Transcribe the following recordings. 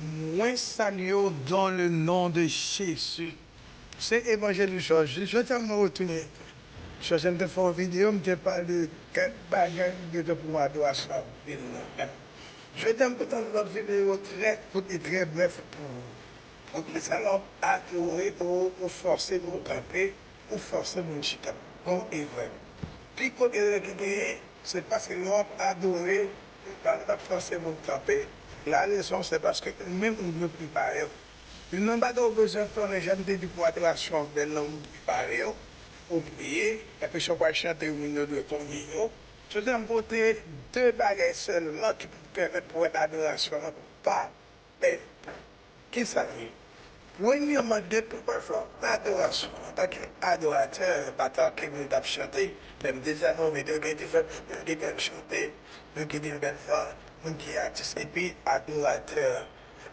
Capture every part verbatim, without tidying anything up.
Mwen salye w dans le nom de Jésus. Se Evanjelis Jòj. Jodi a mwen retounen. Jòj, m te fè yon videyo, m te pale de kèk bagay ki gentan pou adorasyon vin nan. Jodi a m pote yon lòt videyo trè kout e trè brèf pou ou. Poukisa lè w ap adore, ou, ou fòse pou w kanpe, ou fòse moun chita. Bon e vrè. Pi gwo erè ki genyen, se paske lè w ap adore, ou pa t ap fòse moun kanpe. Larezon, se paske ou menm ou dwe prepare w. Youn nan bagay ou bezwen konnen, jan m te di pou adorasyon an bèl, lè ou prepare w, ou priye, epi sa w pral chante, moun yo dwe konnen yo. Jodi a m pote de bagay sèlman ki pou pèmèt pou w wè adorasyon an pa bèl. Kisa l ye? Premyèman, depi w pral fè yon adorasyon antanke adoratè, pa tanke moun k ap chante, men m deja nonmen de gen diferan moun ki konn chante, moun ki gen bèl vwa, moun ki atis, epi adoratè.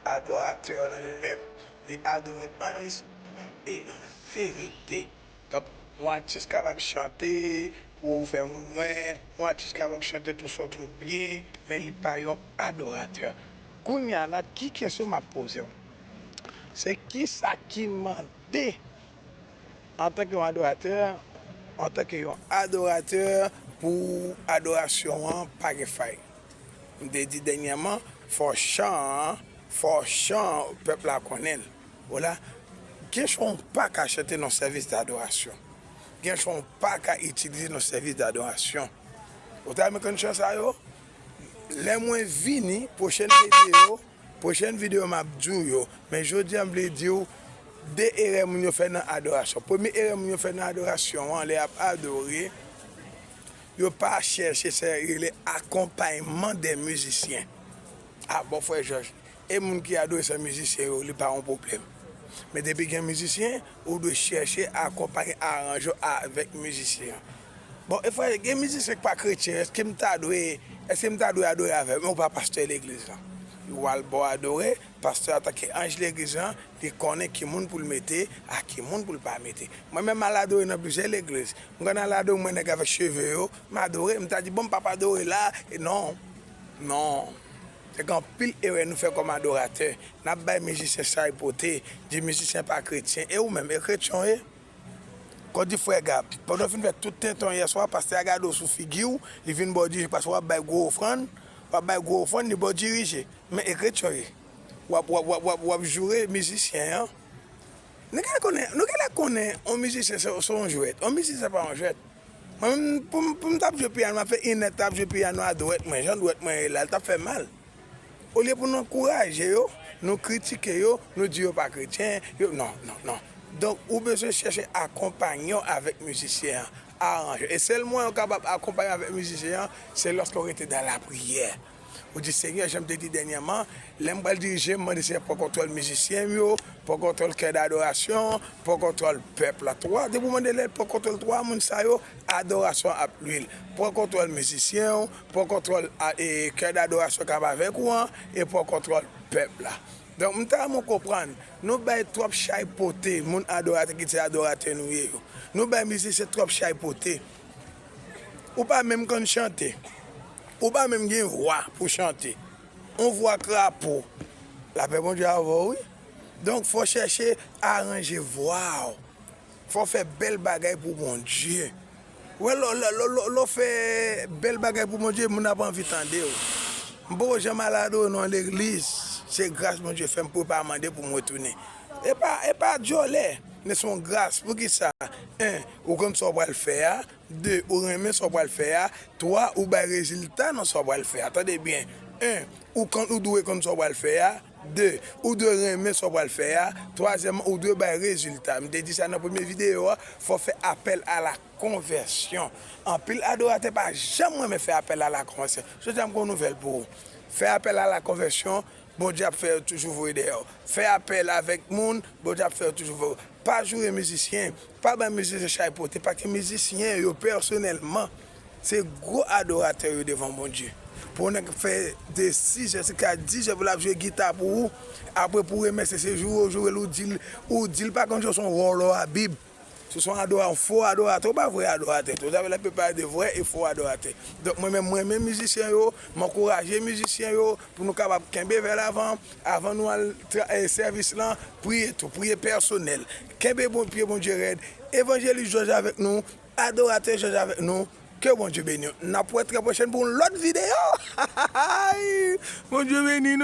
Adoratè an li menm, li adore an lespri e an verite. Donk, yon atis kapab chante pou fè moun wè, yon atis kapab chante tou sòt ou byen, men li pa yon adoratè. Kounye a la, ki kesyon m ap poze w? Se kisa ki mande antanke yon adoratè, antanke yon adoratè pou adorasyon an pa gen fay? M te di dènyèman, fò chan an, fò chan pèp la konnen l. Vwala, gen chan w pa ka chante nan sèvis dadorasyon. Gen chan w pa ka itilize nan sèvis dadorasyon. Ou ta renmen konn chan sa yo? Lè mwen vini, pwochèn videyo, pwochèn videyo m ap di w yo. Men jodi a m vle di w de erè moun yo fè nan adorasyon. Premye erè moun yo fè nan adorasyon an, lè y ap adore, yo pa chèche sa yo rele akonpayman de mizisyen. A bon, frè Jòj, e moun ki adore san mizisyen yo, li pa yon pwoblèm. Men depi gen mizisyen, ou dwe chèche akonpaye, aranje w avèk mizisyen an. Bon, e frè, gen mizisyen ki pa kretyen, èske m ta dwe, èske m ta dwe adore avè l? Men ou pa pastè legliz lan. Ou al ba w adore, pastè an tanke anj legliz lan, li konnen ki moun pou l mete, a ki moun pou l pa mete. Mwen menm m al adore nan plizyè legliz. M konn al adore, m wè nèg avèk cheve yo, m adore, m ta di, bon, m p ap adore la, e non, non. Se gen anpil erè nou fè kòm adoratè. N ap bay mizisyen sa y pote, di mizisyen pa kretyen. E ou menm, e kretyen w ye? Kò di frè Gab, pandan w fin fè tout tenten w yèswa, pastè a gade w sou figi w, li vin ba w dirije, paske w ap bay gwo ofrann, w ap bay gwo ofrann, li ba w dirije. Men e kretyen w ye. W ap, w ap, w ap, w ap, w ap joure mizisyen an. Nou genlè konnen, nou genlè konnen yon mizisyen se, se yon jwèt. Yon mizisyen se pa yon jwèt. Mwen menm, pou m, pou m t ap jwe pyano, m ap fè inèdtan ap jwe pyano a dwèt mwen, jan dwèt mwen ye la, l t ap fè mal. Olye pou nou ankouraje yo, nou kritike yo, nou di yo pa kretyen, yo, non, non, non. Donk, ou bezwen chèche akonpanye w avèk mizisyen an, aranje w. E sèl mwayen ou kapab akonpanye w avèk mizisyen an, se lòske w rete dan lapriyè. Ou di, Senyè, jan m te di dènyèman, lè m pral dirije, m mande Senyè pran kontwòl mizisyen m yo, pran kontwòl kè dadorasyon, pran kontwòl pèp la. Twa, depi w mande lè l pran kontwòl twa moun sa yo, adorasyon ap lwi l. Pran kontwòl mizisyen w, pran kontwòl a, e, kè dadorasyon k ap avèk ou an, e pran kontwòl pèp la. Donk, m ta renmen w konprann, nou bay twòp chay pote moun adoratè ki se adoratè nou ye yo. Nou bay mizisyen twòp chay pote. Ou pa menm konn chante. Ou pa menm gen vwa pou chante. On vwa krapo. Lapè Bondye avè w, wi. Donk, fò w chèche aranje vwa w. Fò w fè bèl bagay pou Bondye. Wè, lè, lè, lè, lè, lè w fè bèl bagay pou Bondye, moun ap anvi tande w. M poko janm al adore nan legliz. Se gras Bondye fè m pou pa mande pou m retounen. E pa, e pa dyòlè, men se yon gras. Poukisa? En, ou konn sa w pral fè a. De, ou renmen sa w pral fè a. Twa, ou bay rezilta nan sa w pral fè a. Tande byen. En, ou konn, ou dwe konn sa w pral fè a. De, ou dwe renmen sa w pral fè a. Twazyèmman, ou dwe bay rezilta. M te di sa nan premye videyo a, fò w fè apèl a la konvèsyon. Anpil adoratè pa janm renmen fè apèl a la konvèsyon. Jodi a m gen yon nouvèl pou ou. Fè apèl a la konvèsyon, Bondye ap fè yo toujou voye dèyè w. Fè apèl avèk moun, Bondye ap fè yo toujou voye w. Pa joure mizisyen, pa bay mizisyen chay pote, paske mizisyen yo pèsonèlman, se gwo adoratè yo devan Bondye. Pou yon nèg fè de sizè jiska dizè pou l ap jwe gita pou ou, apre pou w remèsye se joure w joure l, ou di l, ou di l pa konn jwe se yon vòlò a Bib. Si w se yon adora, yon fo adoratè, ou pa vrè adoratè tou. Sa vle di, pe pale de vrè e fo adoratè. Donk, mwen menm, mwen renmen mizisyen yo, m ankouraje mizisyen yo pou nou kapab kenbe vè lavan, avan nou al tra- eh, sèvis lan, priye tou, priye pèsonèl. Kenbe bon pye Bondye rèd. Evanjelis Jòj avèk nou, adoratè Jòj avèk nou. Ke Bondye beni w. N ap wè trè pwochèn pou yon lòt videyo. Bondye beni nou.